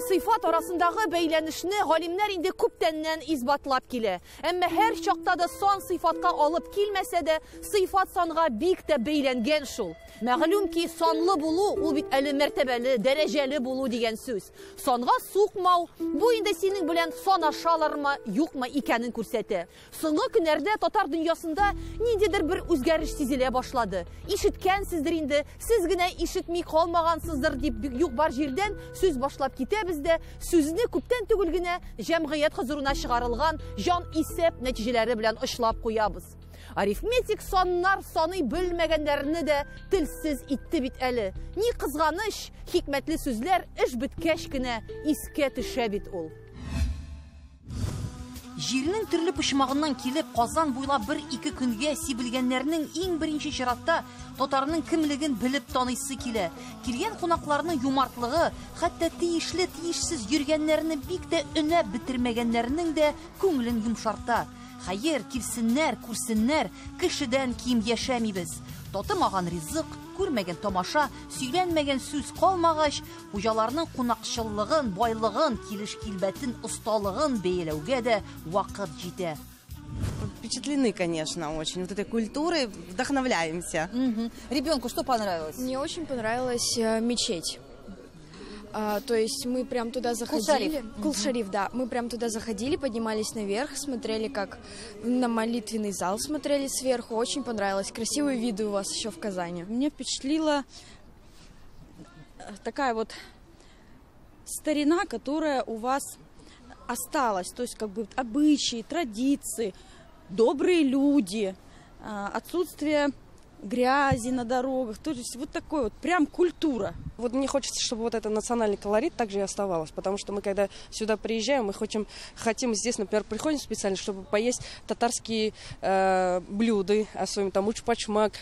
белән сыйфат арасындагы бәйләнешне галимнәр инде күптәннән исбатлап килә. Әмма һәр чакта да сан сыйфатка алып килмәсә дә, сыйфат санга бик тә бәйләнгән шул. Мәгълүм ки, санлы булу ул бит әле мәртәбәле, дәрәҗәле булу дигән сүз. Санга сукмау, бу инде синең белән санашалармы, юкмы икәнен күрсәтә. Соңгы көннәрдә татар дөньясында ниндидер бер үзгәреш сизелә башлады. Ишеткәнсездер инде, сез генә ишетми калмагансыздыр дип юк бар җирдән сүз башлап китәбез дә, сүзне күптән түгел генә җәмгыять хозурына чыгарылган җан исәп нәтиҗәләре белән очлап куябыз. Арифметик саннар саный белмәгәннәрне дә телсез итте бит әле. Ни кызганыч, хикмәтле сүзләр эш беткәч кенә искә төшә бит ул. Җирнең төрле почмагыннан килеп, Казан буйлап бер-ике көнгә сибелгәннәрнең иң беренче чиратта татарның кемлеген белеп таныйсы килә. Килгән кунакларның юмартлыгы, хәтта тиешле тиешсез йөргәннәрне бик тә өнәп бетермәгәннәрнең дә күңелен йомшарта. Хәер, килсеннәр, күрсеннәр, кешедән ким яшәмибез. Татымаган ризык, күрмәгән тамаша, сөйләнмәгән сүз калмагач, хуҗаларның кунакчыллыгын, байлыгын, килеш килбәтен, осталыгын бәяләүгә дә вакыт җитә. Впечатлены, конечно, очень. Вот этой культурой вдохновляемся. Ребенку что понравилось? Мне очень понравилась мечеть. То есть мы прям туда заходили. Кул-Шариф. Кул-Шариф, да. Мы прям туда заходили, поднимались наверх, смотрели, как на молитвенный зал смотрели сверху. Очень понравилось. Красивые виды у вас еще в Казани. Меня впечатлила такая вот старина, которая у вас осталась. То есть как бы обычаи, традиции, добрые люди, отсутствие грязи на дорогах. То есть вот такой вот прям культура. Вот мне хочется, чтобы вот этот национальный колорит также и оставалось, потому что мы, когда сюда приезжаем, мы хотим здесь, например, приходим специально, чтобы поесть татарские блюда, особенно там учпочмак,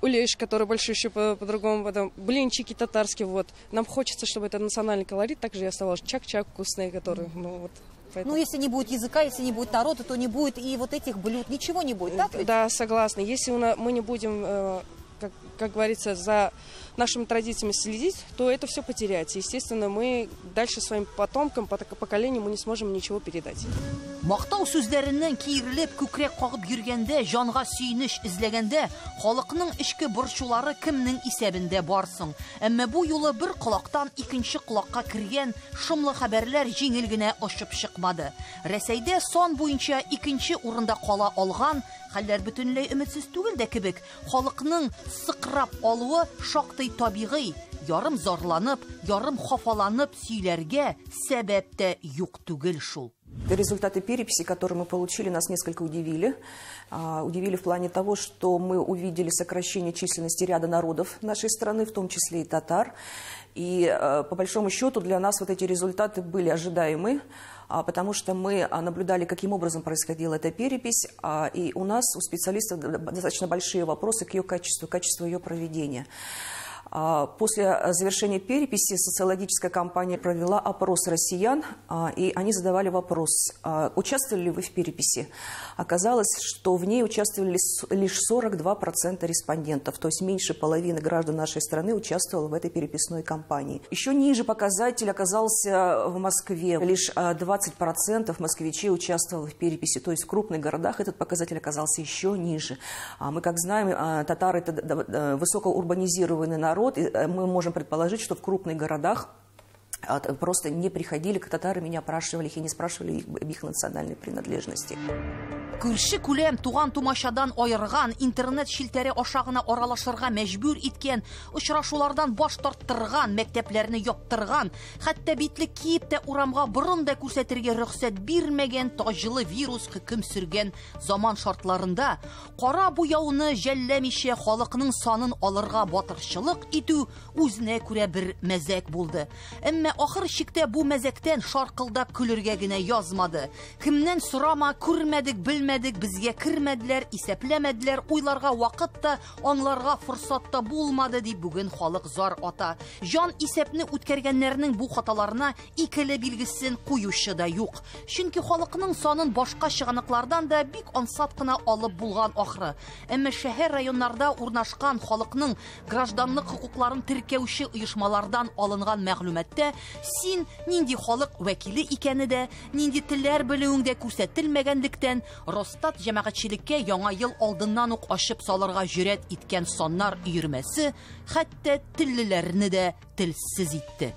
улеш, который больше еще по-другому, потом блинчики татарские, вот. Нам хочется, чтобы этот национальный колорит также и оставался, чак-чак вкусные, которые, ну вот. Поэтому. Если не будет языка, если не будет народа, то не будет и вот этих блюд, ничего не будет, так ведь? Да, согласна. Если мы не будем, как говорится, за нашими традициями следить, то это все потеряется. Естественно, мы дальше своим потомкам, поколению мы не сможем ничего передать. Мактау сүзләреннән киерелеп, күкрәк кагып йөргәндә, җанга сөенеч эзләгәндә, халыкның эчке борчулары кемнең исәбендә барсын? Әмма бу юлы бер колактан икенче колакка кергән шомлы хәбәрләр җиңел генә очып чыкмады. Рәсәйдә сан буенча икенче урында кала алган, хәлләр бөтенләй өметсез түгел дә кебек, халыкның сыкрап алуы шактый табигый, ярым зарланып, ярым хафаланып сөйләргә сәбәп тә юк түгел шул. Результаты переписи, которые мы получили, нас несколько удивили. Удивили в плане того, что мы увидели сокращение численности ряда народов нашей страны, в том числе и татар. И по большому счету для нас вот эти результаты были ожидаемы, потому что мы наблюдали, каким образом происходила эта перепись, и у нас, у специалистов, достаточно большие вопросы к ее качеству, качеству ее проведения. После завершения переписи социологическая компания провела опрос россиян, и они задавали вопрос, участвовали ли вы в переписи. Оказалось, что в ней участвовали лишь 42% респондентов, то есть меньше половины граждан нашей страны участвовало в этой переписной кампании. Еще ниже показатель оказался в Москве. Лишь 20% москвичей участвовало в переписи, то есть в крупных городах этот показатель оказался еще ниже. Мы, как знаем, татары — это высокоурбанизированный народ, и мы можем предположить, что в крупных городах просто не приходили к татарам и не опрашивали их, и не спрашивали их об их национальной принадлежности. Күрше күләм туган тумачадан аерган, интернет челтәре аша гына аралашырга мәҗбүр иткән, очрашулардан баш тарттырган, мәктәпләрне яптырган, хәтта битлек киеп тә урамга борын да күрсәтергә рөхсәт бирмәгән таҗлы вирус хөкем сөргән заман шартларында кара буяуны жәлләмичә халыкның санын алырга батырчылык итү үзенә күрә бер мәзәк булды. Әмма ахыр чиктә бу мәзәктән шаркылдап көлергә генә язмады. Кемнән сорама, күрмәдек, белмәдек, безгә кермәделәр, исәпләмәделәр, уйларга вакыт та, аңларга форсат та булмады дип бүген халык зар ата. Җан исәпне үткәргәннәрнең бу хаталарына икеле билгесен куючы да юк. Чөнки халыкның санын башка чыганаклардан да бик ансат кына алып булган ахры. Әмма шәһәр районнарда урнашкан халыкның гражданлык хокукларын теркәүче оешмалардан алынган мәгълүматта Син нинди халык вәкиле икәне дә, нинди телләр белүең дә күрсәтелмәгәнлектән, Росстат җәмәгатьчелеккә яңа ел алдыннан ук ачып салырга җөрьәт иткән саннар өермәсе хәтта теллеләрне дә телсез итте.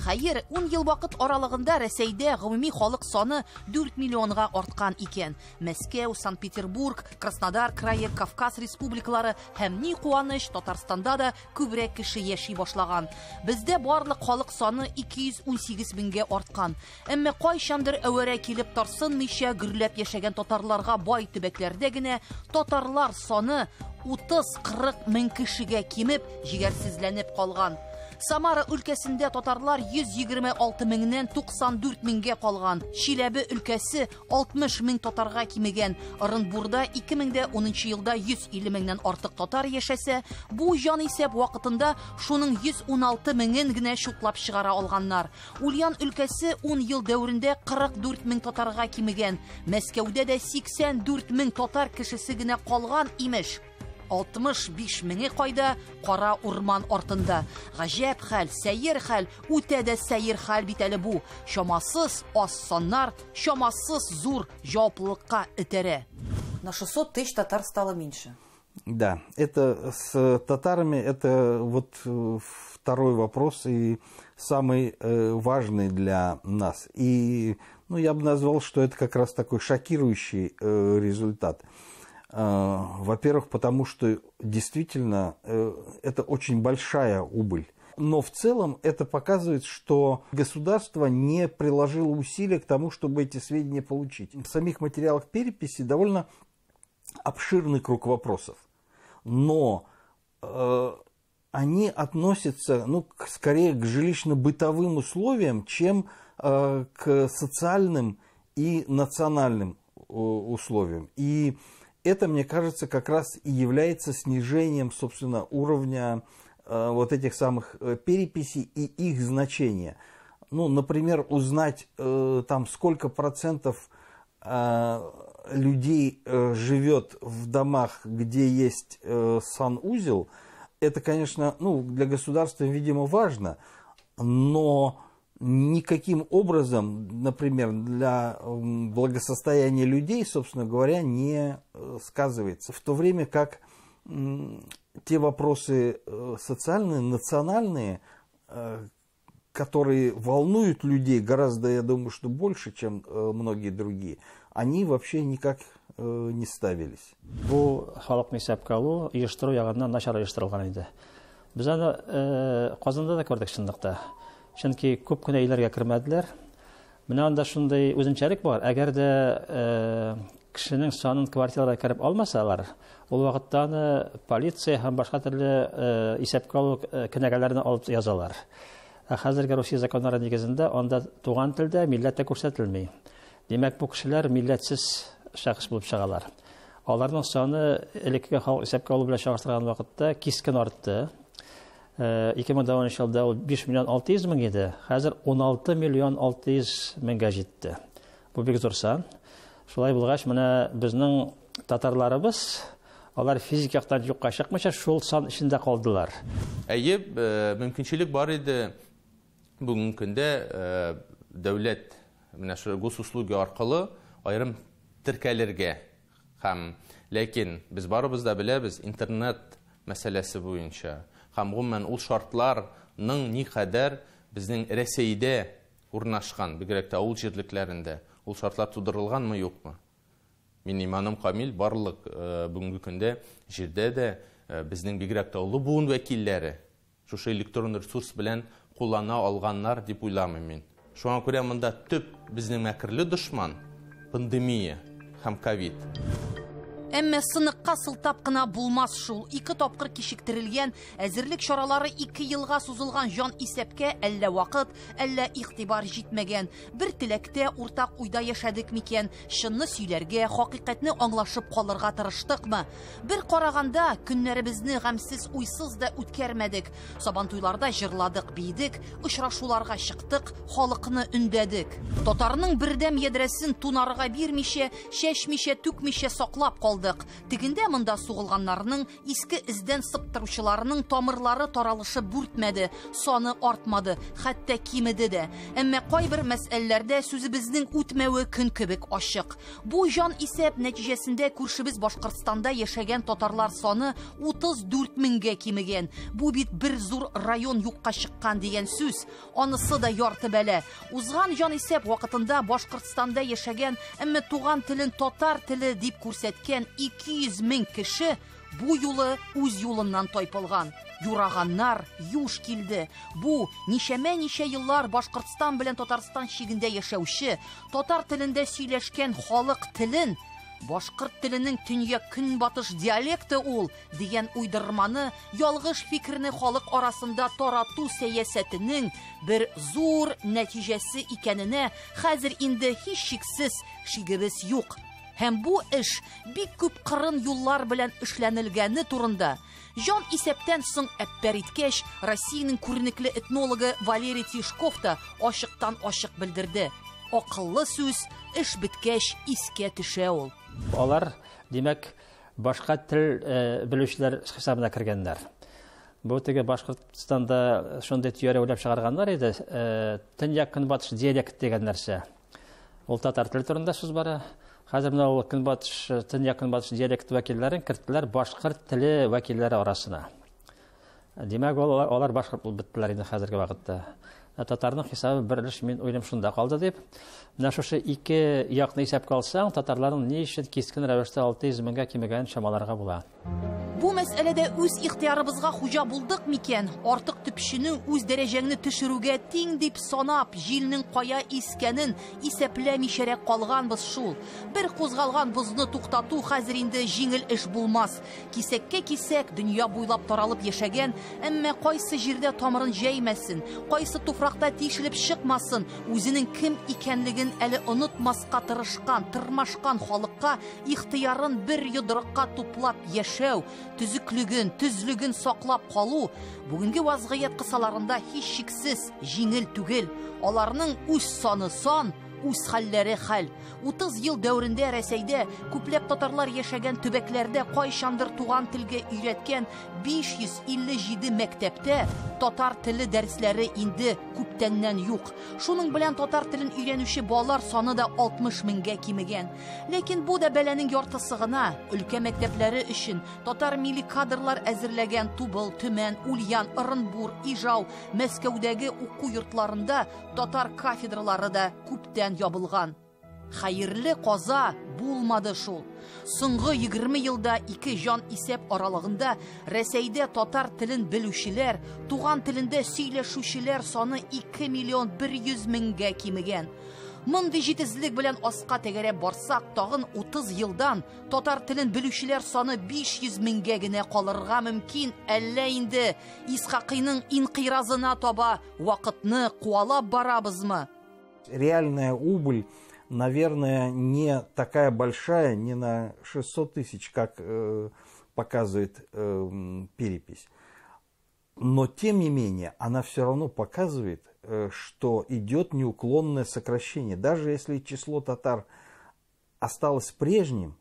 Хәер, 10 ел вакыт аралыгында Рәсәйдә гомуми халык саны 4 миллионга арткан икән. Мәскәү, Санкт-Петербург, Краснодар крае, Кавказ республикалары һәм ни куаныч, Татарстанда да күбрәк кеше яши башлаган. Бездә барлык халык саны 218 меңгә арткан. Әмма кайчандыр әвәрә килеп тарсынмыйча гөрләп яшәгән татарларга бай төбәкләрдә генә татарлар саны 30-40 мең кешегә кимеп, җигәрсезләнеп калган. Самара өлкәсендә татарлар 126 меңнән 94 меңгә калган. Чиләбе өлкәсе 60 мең татарга кимегән. Орынбурда 2010 елда 150 меңнән артык татар яшәсә, бу җанисәп вакытында шуның 116 меңен генә чутлап чыгара алганнар. Ульян өлкәсе 10 ел дәверендә 44 мең татарга кимегән. Мәскәүдә дә 84 мең татар кешесе генә калган имеш. 65 меңе кайда? Кара урман артында. Гаҗәп хәл, сәер хәл, үтә дә сәер хәл бит әле бу. Чамасыз аз саннар, чамасыз зур җаваплылыкка этәрә. На 600 тысяч татар стало меньше. Да, это с татарами, это вот второй вопрос и самый важный для нас. И, ну, я бы назвал, что это как раз такой шокирующий результат. Во-первых, потому что действительно это очень большая убыль. Но в целом это показывает, что государство не приложило усилия к тому, чтобы эти сведения получить. В самих материалах переписи довольно обширный круг вопросов. Но они относятся, ну, скорее к жилищно-бытовым условиям, чем к социальным и национальным условиям. И это, мне кажется, как раз и является снижением, собственно, уровня вот этих самых переписей и их значения. Ну, например, узнать, там, сколько процентов людей живет в домах, где есть санузел, это, конечно, ну, для государства, видимо, важно, но никаким образом, например, для благосостояния людей, собственно говоря, не сказывается. В то время как те вопросы социальные, национальные, которые волнуют людей гораздо, я думаю, что больше, чем многие другие, они вообще никак не ставились. Бу халыкны исәпкә алу оештыру ягыннан начар оештырылган иде. Без аны Казанда да күрдек чынлыкта. Чөнки күп кенә өйләргә кермәделәр. Менә анда шундый үзенчәлек бар. Әгәр дә кешенең санын квартираларга кереп алмасалар, ул вакытта аны полиция һәм башка төрле исәпкә алу кенәгәләрен алып язалар. Ә хәзерге Русия законнары нигезендә анда туган телдә милләт тә күрсәтелми. Димәк, бу кешеләр милләтсез шәхес булып чыгалар. Аларның саны элеккеге халык исәпкә алу белән чагыштырган вакытта кискен артты. 2010 елда ул 5 миллион 600 мең иде, хәзер 16 миллион 600 меңгә җитте. Бу бик зур сан. Шулай булгач, менә безнең татарларыбыз, алар физик яктан юкка чыкмыйча шул сан эчендә калдылар. Әйе, мөмкинчелек бар иде. Бүгенге көндә дәүләт менә шул госуслуги аркылы аерым теркәлергә һәм ләкин без барыбыз да беләбез интернет мәсьәләсе буенча һәм гомумән ул шартларның никадәр безнең Рәсәйдә урнашкан, бигрәк тә авыл җирлекләрендә ул шартлар тудырылганмы, юкмы? Мин иманым камил, барлык бүгенге көндә җирдә дә безнең бигрәк тә олы буын вәкилләре шушы электрон ресурс белән куллана алганнар дип уйламыйм мин. Шуңа күрә монда төп безнең мәкерле дошман пандемия һәм ковид. Әмма сыныкка сылтап кына булмас шул. 2 тапкыр кичектерелгән әзерлек чаралары 2 елга сузылган җан исәпкә әллә вакыт, әллә игътибар җитмәгән. Бер теләктә, уртак уйда яшәдек микән? Чынны сөйләргә, хакыйкатьне аңлашып калырга тырыштыкмы? Бер караганда көннәребезне гамьсез, уйсыз да үткәрмәдек. Сабантуйларда җырладык, биедек, очрашуларга чыктык, халыкны өндәдек. Татарның бердәм ядрәсен тунарга бирмичә, чәчмичә, түкмичә саклап калдык. алдык. Тегендә-монда сугылганнарның, иске эздән сыптыручыларның тамырлары таралышып бүртмәде, саны артмады, хәтта кимеде дә. Әмма кайбер мәсьәләләрдә сүзебезнең үтмәве көн кебек ачык. Бу җан исәп нәтиҗәсендә күршебез Башкортстанда яшәгән татарлар саны 34 меңгә кимегән. Бу бит бер зур район юкка чыккан дигән сүз. Анысы да ярты бәла. Узган җан исәп вакытында Башкортстанда яшәгән, әмма туган телен татар теле дип күрсәткән 200 мең кеше бу юлы үз юлыннан тайпылган. Юраганнар юш килде. Бу ничәмә-ничә еллар Башкортстан белән Татарстан чигендә яшәүче, татар телендә сөйләшкән халык телен башкорт теленең төньяк-көнбатыш диалекты ул дигән уйдырманы, ялгыш фикерне халык арасында тарату сәясәтенең бер зур нәтиҗәсе икәненә хәзер инде һичшиксез шигебез юк. Һәм бу эш бик күп кырын юллар белән эшләнелгәне турында җан исәптән соң әппәр иткәч, Россиянең күренекле этнологы Валерий Тишков та ачыктан-ачык белдерде. Акыллы сүз эш беткәч искә төшә ул. Алар, димәк, башка тел белүчеләр хисабына кергәннәр. Бу теге Башкортстанда шундый теория уйлап чыгарганнар иде, төньяк-көнбатыш диалект дигән нәрсә. Ул татар теле турында сүз бара. Хәзер менә ул көнбатыш, төньяк-көнбатыш диалект вәкилләрен керттеләр башкорт теле вәкилләре арасына. Димәк, алар башкорт булып беттеләр инде хәзерге вакытта. Татарның хисабы бер өлеш, мин уйлыйм, шунда калды дип. Менә шушы ике якны исәпкә алсаң, татарларның ни өчен кискен рәвештә 600 меңгә кимегәнен чамаларга була. Бу мәсьәләдә үз ихтыярыбызга хуҗа булдык микән? Артык төпченү үз дәрәҗәңне төшерүгә тиң дип санап, җилнең кая искәнен исәпләмичәрәк калганбыз шул. Бер кузгалган бозны туктату хәзер инде җиңел эш булмас. Кисәккә кисәк дөнья буйлап таралып яшәгән, әмма кайсы җирдә тамырын җәймәсен, кайсы туфракта тишелеп чыкмасын, үзенең кем икәнлеген әле онытмаска тырышкан, тырмашкан халыкка ихтыярын бер йодрыкка туплап яшәү, төзеклеген, төзлеген саклап калу бүгенге вазгыять кысаларында һичшиксез җиңел түгел. Аларның үз саны сан, үз хәлләре хәл. 30 ел дәверендә Рәсәйдә күпләп татарлар яшәгән төбәкләрдә кайчандыр туган телгә өйрәткән 557 мәктәптә татар теле дәресләре инде күптәннән юк. Шуның белән татар телен өйрәнүче балалар саны да 60 меңгә кимегән. Ләкин бу да бәланең яртысы гына. Өлкә мәктәпләре өчен татар милли кадрлар әзерләгән Тубыл, Төмән, Ульян, Ырынбур, Ижау, Мәскәүдәге уку йортларында татар кафедралары да күптән ябылган. Хәерле каза булмады шул. Соңгы 20 елда ике җан исәп аралыгында Рәсәйдә татар телен белүчеләр, туган телендә сөйләшүчеләр саны 2 миллион 100 меңгә кимегән. Мондый җитезлек белән аска тәгәрәп барсак, тагын 30 елдан татар телен белүчеләр саны 500 меңгә генә калырга мөмкин. Әллә инде Исхакыйның инкыйразына таба вакытны куалап барабызмы? Реальная убыль, наверное, не такая большая, не на 600 тысяч, как показывает перепись. Но, тем не менее, она все равно показывает, что идет неуклонное сокращение. Даже если число татар осталось прежним,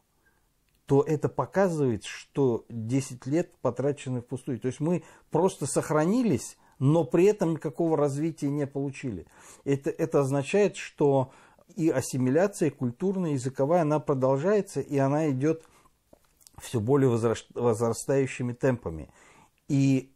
то это показывает, что 10 лет потрачены впустую. То есть мы просто сохранились, но при этом никакого развития не получили. Это означает, что и ассимиляция культурная, языковая, она продолжается, и она идет все более возрастающими темпами. И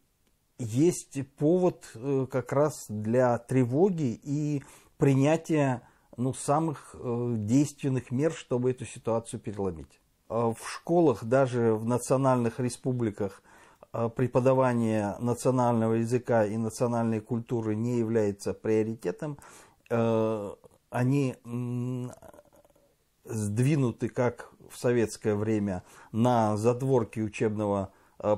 есть повод как раз для тревоги и принятия, ну, самых действенных мер, чтобы эту ситуацию переломить. В школах, даже в национальных республиках, преподавание национального языка и национальной культуры не является приоритетом. Они сдвинуты, как в советское время, на задворки учебного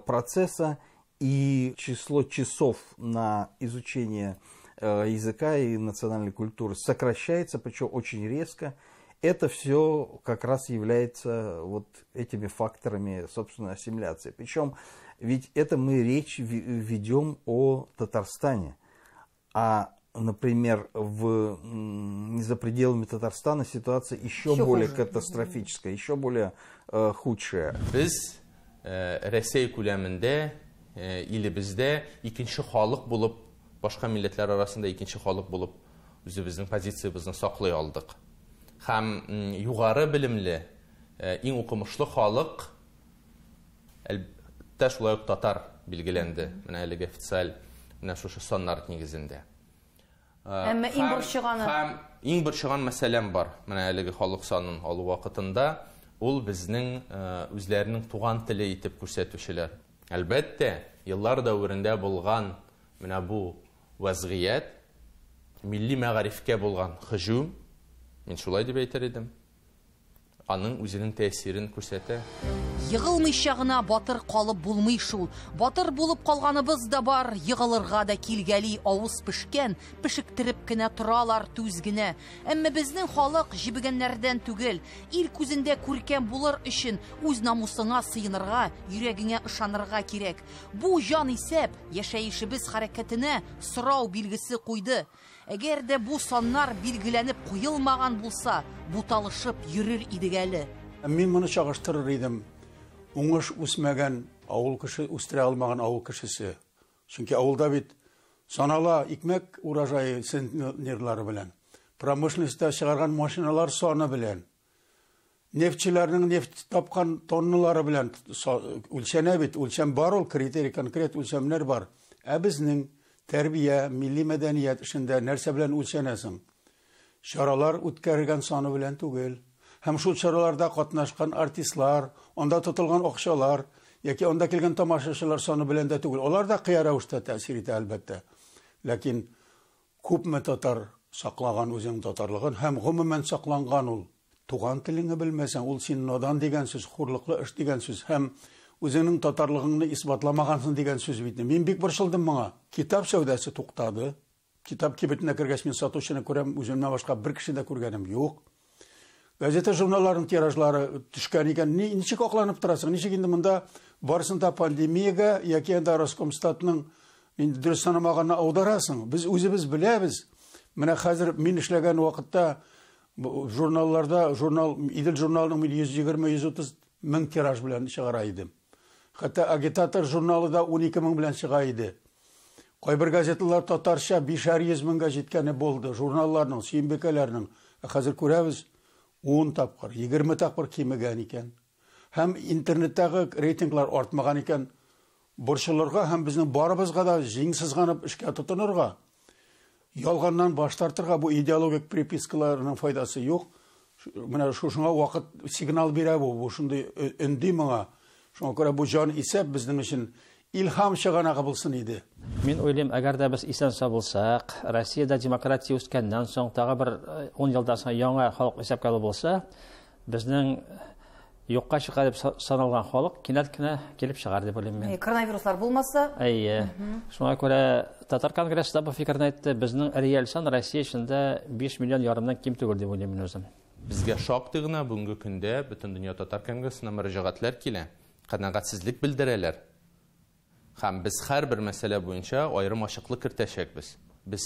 процесса, и число часов на изучение языка и национальной культуры сокращается, причем очень резко. Это все как раз является вот этими факторами, собственно, ассимиляции. Причем ведь это мы речь ведем о Татарстане. А Например, за пределами Татарстана ситуация еще более хуже. Катастрофическая, еще более худшая. Без Рәсәй күләмендә илебездә икенче халык булып, башка милләтләр арасында икенче халык булып үзебезнең позициябезне саклый алдык. Һәм югары белемле, иң укымышлы халык әлбәттә шулай ук татар билгеләнде. Менә әлеге официаль менә шушы саннар нигезендә. Әмма иң борчыганы. Һәм иң борчыган мәсьәләм бар. Менә әлеге халык санын алу вакытында ул безнең үзләренең туган теле итеп күрсәтүчеләр. Әлбәттә, еллар дәверендә булган менә бу вазгыять, милли мәгарифкә булган һөҗүм, мин шулай дип әйтер идем, аның үзенең тәэсирен күрсәтә. Егылмыйча гына батыр калып булмый шул. Батыр булып калганыбыз да бар, егылырга да килгәли авыз пешкән, пешектереп кенә торалар түз генә. Әмма безнең халык җебегәннәрдән түгел. Ил күзендә күркәм булыр өчен үз намусыңа сыенырга, йөрәгеңә ышанырга кирәк. Бу җан исәп яшәешебез хәрәкәтенә сорау билгесе куйды. Әгәр дә бу саннар билгеләнеп куелмаган булса, буталышып йөрер идек әле. Мин моны чагыштырыр идем. Уңыш үсмәгән авыл кеше, үстерә алмаган авыл кешесе. Чөнки авылда бит санала икмәк урожае центнерлары белән, промышленностьта чыгарган машиналар саны белән, нефтчеләрнең нефть тапкан тонналары белән үлчәнә бит, үлчәм бар ул, критерий, конкрет үлчәмнәр бар. Ә безнең тәрбия, милли мәдәният эшендә нәрсә белән үлчәнәсең? Чаралар үткәрелгән саны белән түгел. Һәм шул чараларда катнашкан артистлар, анда тотылган акчалар яки анда килгән тамашачылар саны белән дә түгел. Алар да кыя рәвештә тәэсир итә әлбәттә. Ләкин күпме татар саклаган үзенең татарлыгын һәм гомумән сакланган ул. Туган телеңне белмәсәң, ул син надан дигән сүз, хурлыклы эш дигән сүз һәм үзеңнең татарлыгыңны исбатламагансың дигән сүз бит. Мин бик борчылдым моңа. Китап сәүдәсе туктады. Китап кибетенә кергәч мин сатучыны күрәм, үземнән башка бер кеше дә күргәнем юк. Газета журналларының тиражлары төшкән икән. Ничек акланып торасың? Ничек инде монда барысын да пандемиягә яки инде Роскомстатның инде дөрес санамаганына аударасың? Без үзебез беләбез. Менә хәзер мин эшләгән вакытта журналларда, журнал, Идел журналының мин йөз егерме, йөз утыз мең тираж белән чыгара идем. Хәтта Агитатор журналы да унике мең белән чыга иде. Кайбер газеталар татарча бишәр йөз меңгә җиткәне булды. Журналларның, Сөембикәләрнең. Ә хәзер күрәбез, 10 тапкыр, 20 тапкыр кимегән икән. Һәм интернеттагы рейтинглар артмаган икән. Борчылырга һәм безнең барыбызга да җиң сызганып эшкә тотынырга, ялганнан баш тартырга, бу идеологик припискаларның файдасы юк. Менә шушыңа вакыт сигнал бирә бу, бу шундый өнди моңа. Шуңа күрә бу җан исәп безнең өчен илһам чыганагы булсын иде. Мин уйлыйм, әгәр дә без исән-сау булсак, Россиядә демократия үскәннән соң тагы бер 10 елдан соң яңа халык исәпкә алу булса, безнең юкка чыга дип саналган халык кинәт кенә килеп чыгар дип уйлыйм мин. Коронавируслар булмаса? Әйе. Шуңа күрә Татар конгрессы да бу фикерне әйтте. Безнең реаль сан Россия эчендә 5 миллион ярымнан ким түгел дип уйлыйм мин үзем. Безгә шактый гына бүгенге көндә Бөтендөнья татар конгрессына мөрәҗәгатьләр килә, канәгатьсезлек белдерәләр. Һәм без һәрбер мәсьәлә буенча аерым ачыклык кертәчәкбез. Без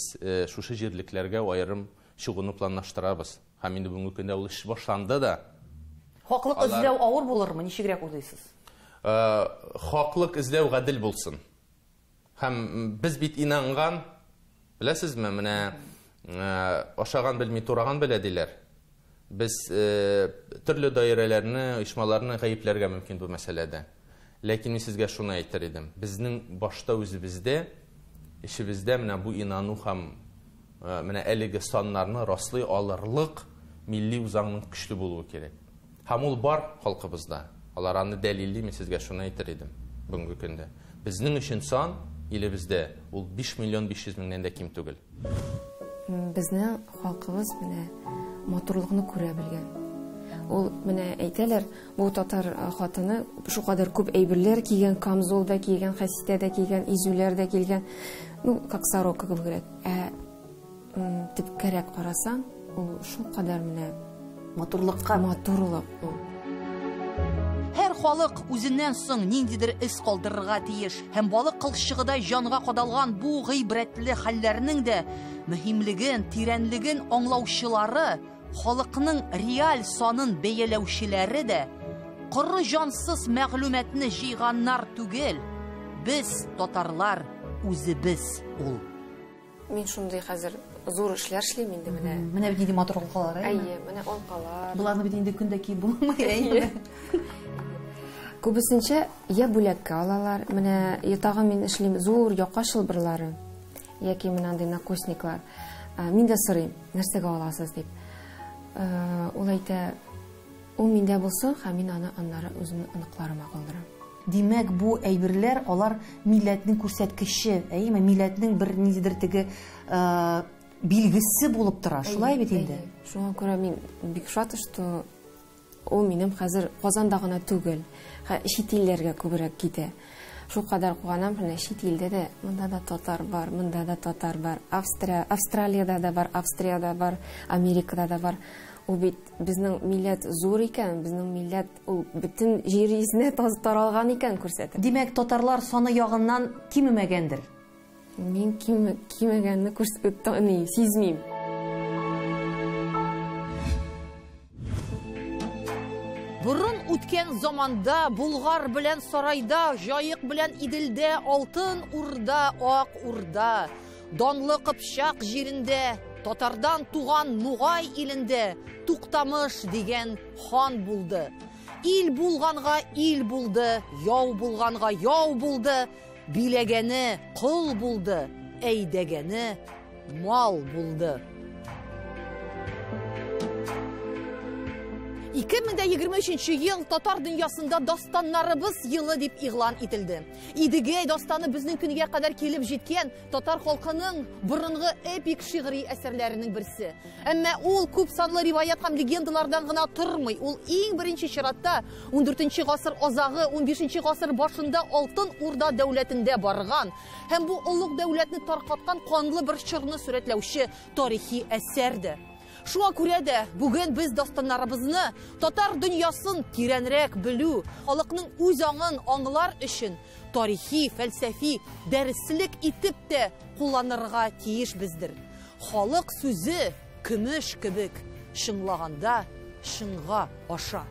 шушы җирлекләргә аерым чыгуны планлаштырабыз. Һәм инде бүгенге көндә ул эш башланды да. Хаклык эзләү авыр булырмы? Ничегрәк уйлыйсыз? Хаклык эзләү гадел булсын. Һәм без бит инанган, беләсезме, менә ашаган белми, тураган белә диләр. Без төрле даирәләрне, оешмаларны гаепләргә мөмкин бу мәсьәләдә. Ләкин мин сезгә шуны әйтер идем. Безнең башта үзебездә, эшебездә менә бу инану һәм менә әлеге саннарны раслый алырлык милли үзаңның көчле булуы кирәк. Һәм ул бар халкыбызда. Алар аны дәлилли, мин сезгә шуны әйтер идем бүгенге көндә. Безнең өчен сан илебездә ул 5 миллион 500 меңнән дә ким түгел. Безнең халкыбыз менә матурлыкны күрә белгән. Ул менә әйтәләр, бу татар хатыны шулкадәр күп әйберләр кигән, камзол да кигән, хәситә дә кигән, изүләр дә килгән. Ну, как сорока кебегрәк. Ә төпкәрәк карасаң, ул шулкадәр менә матурлыкка матурлык ул. Һәр халык үзеннән соң ниндидер эз калдырырга тиеш. Һәм балык кылчыгыдай җанга кадалган бу гыйбрәтле хәлләрнең дә мөһимлеген, тирәнлеген аңлаучылары, халыкның реаль санын бәяләүчеләре дә коры җансыз мәгълүматны җыйганнар түгел. Без, татарлар, үзебез ул. Мин шундый хәзер зур эшләр эшлим инде менә. Менә бит нинди матур алкалар, әйеме? Әйе, менә алкалар. Боларны бит инде көндә киеп булмый, әйеме? Күбесенчә я бүләккә алалар, менә я тагын мин эшлим зур яка чылбырлары яки менә андый накосниклар. Мин дә сорыйм, нәрсәгә аласыз дип. Ул әйтә, ул миндә булсын, һәм мин аны аннары үземнең оныкларыма калдырам. Димәк, бу әйберләр алар милләтнең күрсәткече, әйеме? Милләтнең бер ниндидер теге билгесе булып тора, шулай бит инде? Шуңа күрә мин бик шат, что ул минем хәзер Казанда гына түгел, чит илләргә күбрәк китә. Шул кадәр куанам, менә чит илдә дә, монда да татар бар, монда да татар бар, Австрия, Австралиядә дә бар, Австриядә бар, Америкада да бар. Ул бит безнең милләт зур икән, безнең милләт ул бөтен җир йөзенә таралган икән күрсәтә. Димәк, татарлар саны ягыннан кимемәгәндер? Мин кимегәнне сизмим. Борын үткән заманда Булгар белән Сарайда, Җаек белән Иделдә, Алтын Урда, Ак Урда, данлы Кыпчак җирендә, татардан туган Нугай илендә Туктамыш дигән хан булды. Ил булганга ил булды, яу булганга яу булды, биләгәне кол булды, әйдәгәне мал булды. 2023 ел татар дөньясында дастаннарыбыз елы дип игълан ителде. Идегәй дастаны безнең көнгә кадәр килеп җиткән татар халкының борынгы эпик шигъри әсәрләренең берсе. Әмма ул күп санлы риваят һәм легендалардан гына тормый. Ул иң беренче чиратта 14 гасыр азагы, 15 гасыр башында Алтын Урда дәүләтендә барган һәм бу олуг дәүләтне таркаткан канлы бер чорны сурәтләүче тарихи әсәрдер. Шуңа күрә дә бүген без дастаннарыбызны татар дөньясын тирәнрәк белү, халыкның үз аңын аңлар өчен тарихи, фәлсәфи дәреслек итеп тә кулланырга тиешбездер. Халык сүзе көмеш кебек чыңлаганда чыңга аша.